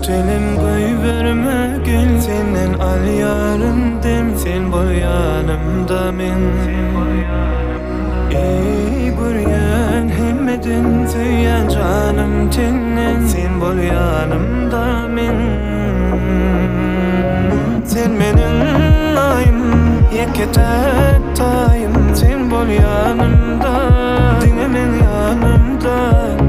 Telim goýberme gel senden alýaryn dem sen bol ýanymda men Eý görýän hemmeden söýýän janym tenden sen bol ýanymda men Sen meniň aýym ýeke täk taýym sen bol ýanymda diňe meň ýanymda.